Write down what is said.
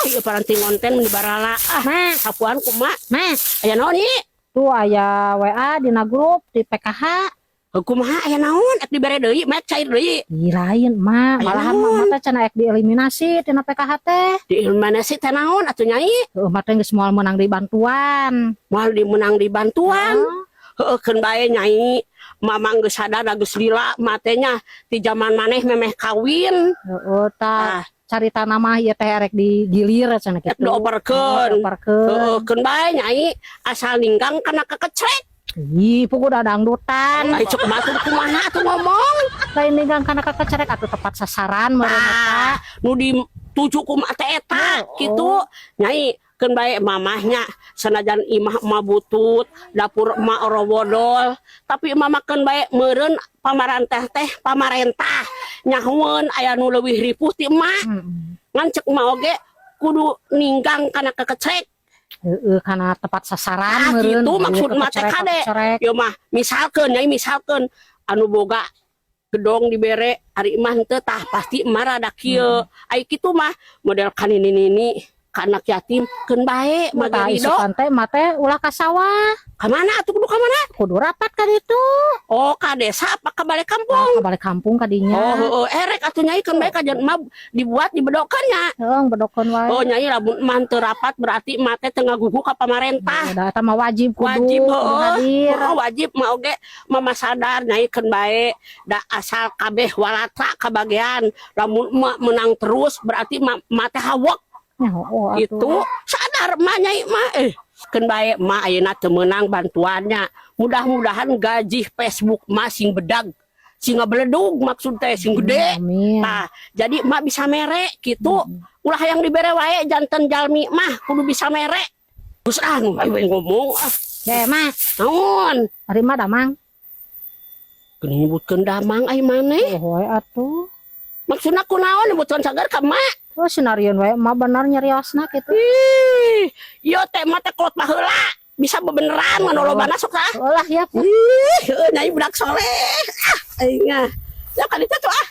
Ieu paranti ngonten di barala. Ah, Ma, sapuan kumaha? Ma, Aya naon ieu? Tuh aya WA dina grup di PKH. Kumaha, aya naon? Ek dibere deui, mek cair deui. Ih, lain, Ma. Aya Malahan naon? Mama teh cenah ek dieliminasi tina PKH teh. Di mana sih teh, naon atuh, Nyai? Heuh, mah teh geus moal meunang di bantuan. Moal dimenang di bantuan. Heueuh, keun bae, Nyai. Mama geus sadar, geus lila matenya ti zaman maneh memeh kawin. Heeh, tah. Ah. Carita nama ieu teh erek digilir cenah Ek kitu. dioperkeun. Oh, dioperkeun. Heueuh, keun bae, Nyai, asal ninggang kana kekecrek. Ih, puguh da dangdutan. Ai cek batur kumaha atuh ngomong? Lain ninggang kana kekecrek atuh, tepat sasaran meureun eta. Tah, nu dituju ku teh eta Oh. kitu. Nyai, keun bae mamahnya, sanajan imah emak butut, dapur emak orowodol, tapi mama keun bae, meureun pamarentah teh pamarentah nyahueun aya nu leuwih ripuh ti emak. Ngan cek emak oge kudu ninggang kana kekecrek. Heeh, kana tepat sasaran Ah, meureun. gitu maksud emak teh, Kekecrek, kade. Kekecrek. Ieu mah misalkeun, Nyai, misalkeun anu boga gedong dibere, ari mah henteu, tah pasti emak rada kieu. Ai kitu mah model kanini-nini, ka anak yatim, keun bae mah Tah, ge ridho. isukan teh emak teh ulah ka sawah. Ka mana atuh, kudu ka mana? Kudu rapat kan itu. Oh, ka desa apa ka balik kampung? Ka balik kampung kadinya. Oh, heueuh, erek atuh, Nyai, keun bae kajian emak dibuat dibedokeun nya. Heeh, bedokeun wae. Oh, Nyai, lamun emak teu rapat berarti emak teh teu ngagugu ka pamarentah. Da eta mah wajib, kudu, Wajib, kudu heueuh. hadir. Heeh, wajib mah oge mama sadar, Nyai, keun bae da asal kabeh walatra kabagean. Lamun emak menang terus berarti emak teh hawek. Ya, oh, atuh. Itu sadar emak, Nyai mah. Eh, keun bae emak ayeuna teu meunang bantuannya, mudah-mudahan gaji Facebook emak sing bedag, sing ngabeledug, maksud teh sing gede. Amin. Nah, jadi emak bisa mere gitu. Ulah yang dibere wae, janten jalmi mah kudu bisa mere. Terus ah, nu ayo ngomong ah. Ya, Mak. Naon? Ari mah damang. Kudu nyebutkeun damang ai maneh. Oh, wae atuh. Maksudna kunaon nyebutkeun cager ka emak? Oh, sinarieun wae emak bener nyariosna kitu. Ih, ieu teh emak teh kolot baheula. Bisa bebeneran ngan lobana sok ah. Ulah ya. Ih, heueuh, Nyai budak soleh. Ah, aing mah. Ya kan itu tuh ah.